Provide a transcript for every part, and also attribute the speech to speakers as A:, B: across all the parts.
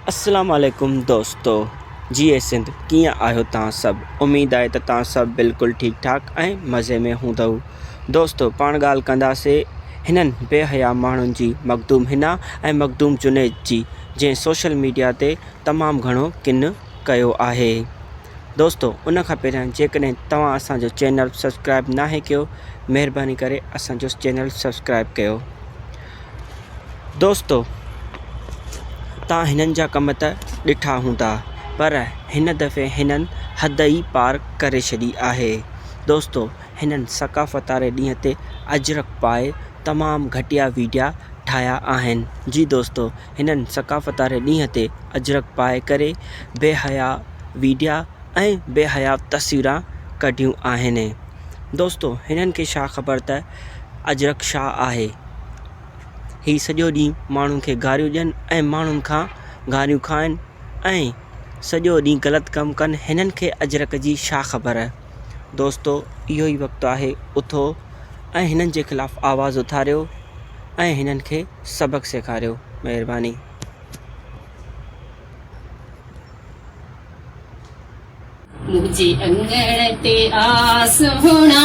A: السلام عليڪم دوستو جيئي سنڌ ڪيئن آهيو توهان سڀ اميد آهي ته توهان سڀ بلڪل ٺيڪ ٺاڪ ۽ مزي ۾ هوندؤ دوستو پاڻ ڳالهه ڪنداسي هنن بي حيا ماڻهن جي مخدوم حنا ۽ مخدوم جنيد جي جنهن سوشل ميڊيا تي تمام گهڻو ڪن ڪيو آهي دوستو ان کان پهريان جيڪڏهن توهان اسان جو چينل سبسڪرائب ناهي ڪيو مهرباني ڪري اسان جو چينل سبسڪرائب ڪيو دوستو! توهان هنن جا ڪم ته ڏٺا هوندا پر هن دفعي هنن حد ئي پار ڪري ڇڏي آهي. دوستو! هنن ثقافت واري ڏينهن تي اجرڪ پائي تمام گهٽيا ويڊيا ٺاهيا آهن. جي دوستو! هنن ثقافت واري ڏينهن تي اجرڪ پائي ڪري بي حيا ويڊيا ۽ بي حيا تصويران ڪڍيون آهن. دوستو! هنن کي ڇا خبر ته اجرڪ ڇا آهي؟ هي سڄو ڏينهن ماڻهن کي گاريون ڏين ۽ ماڻهن کان گاريون کائن ۽ سڄو ڏينهن غلط ڪم ڪن هنن کي اجرڪ جي ڇا خبر دوستو اهو ئي وقت آهي اٿو ۽ هنن جي خلاف آواز اٿاريو ۽ هنن کي سبق سيکاريو مهرباني.
B: منهنجي اڱڻ تي آ سهڻا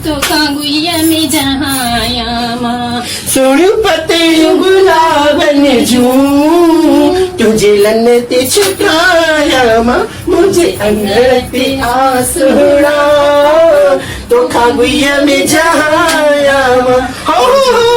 B: توکان گوئيء ۾ جهايان مان.
C: سهڻيون پتڙيون گلابن جون تنهنجي لن تي ڇٽايان مان منهنجي اڱڻ تي آ سهڻا توکان گوئيء ۾ جهايان مان. هو هو هو.